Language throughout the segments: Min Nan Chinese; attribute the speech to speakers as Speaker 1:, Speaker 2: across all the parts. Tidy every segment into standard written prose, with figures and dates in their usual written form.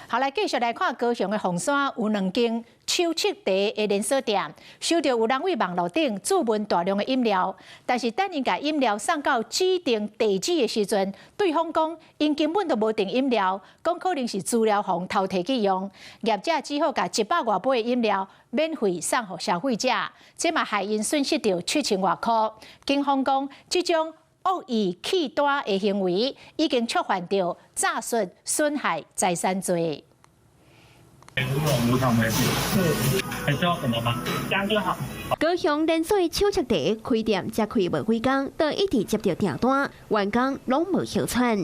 Speaker 1: 好，來繼續來看高雄的鳳山有兩間手測茶的連鎖店，收著有人佇網路頂注文大量的飲料，但是等𪜶共飲料送到指定地址的時陣，對方講𪜶根本就無訂飲料，講可能是資料予人偷提去用，業者只好共100外杯的飲料免費送予消費者，這嘛害𪜶損失著7000外箍。警方講，這種惡意棄單的行為已經觸犯著詐術損害財產罪。
Speaker 2: 烏龍無糖沒是，還需要什麼嗎？這樣就好。
Speaker 3: 高雄連鎖手測茶開店才開無幾工，就一直接著訂單，員工攏無歇喘。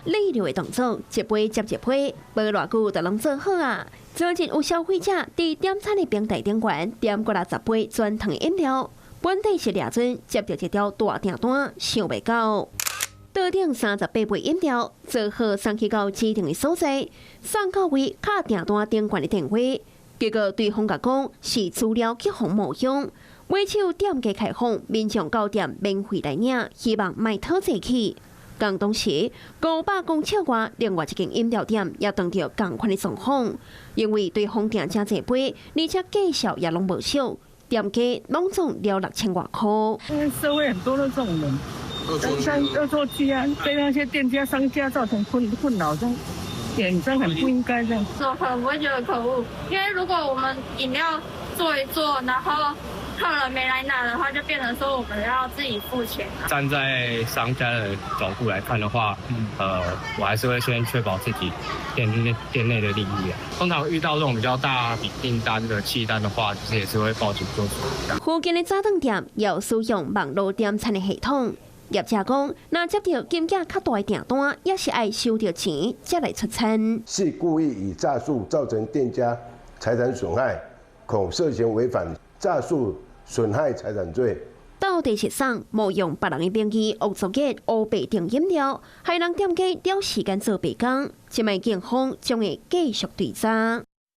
Speaker 3: 利溜的動作，一杯接一杯，無偌久就攏做好啊。最近有消費者佇點餐的平台頂懸點過來10杯全糖飲料，本底是掠準接著一張大訂單，想袂到。桌頂38杯飲料，做好送去到指定的所在，送到位敲訂單頂懸的電話，結果對方共講是資料去予冒用，尾手店家開放，民眾到店免費來領，希望莫討債去。仝當時500公尺外，另外一間飲料店也碰著仝款的狀況，因為對方訂誠濟杯，而且價數也攏無俗，店家攏總了6000外箍。
Speaker 4: 因為社會很多的這種人。像惡作劇啊，對那些店家、商家造成困擾，這樣點真很不應該這樣。
Speaker 5: 怎麼可能不會覺得可惡？因為如果我們飲料做一做，然後客人沒來拿的話，就變成說我們要自己付錢。
Speaker 6: 站在商家的角度來看的話，我還是會先確保自己店內的利益啊。通常遇到這種比較大筆訂單的棄單的話，其實也是會報警做處理。
Speaker 3: 附近的早頓店有使用網路點餐的系統。業者講，若接著金額較大的訂單，也是愛收著錢才來出餐。
Speaker 7: 是故意以詐術造成店家財產損害，恐涉嫌違反詐術損害財產罪。
Speaker 3: 到底是送冒用別人的名義惡作劇烏白訂飲料，害人店家了時間做白工，這擺警方將會繼續追查。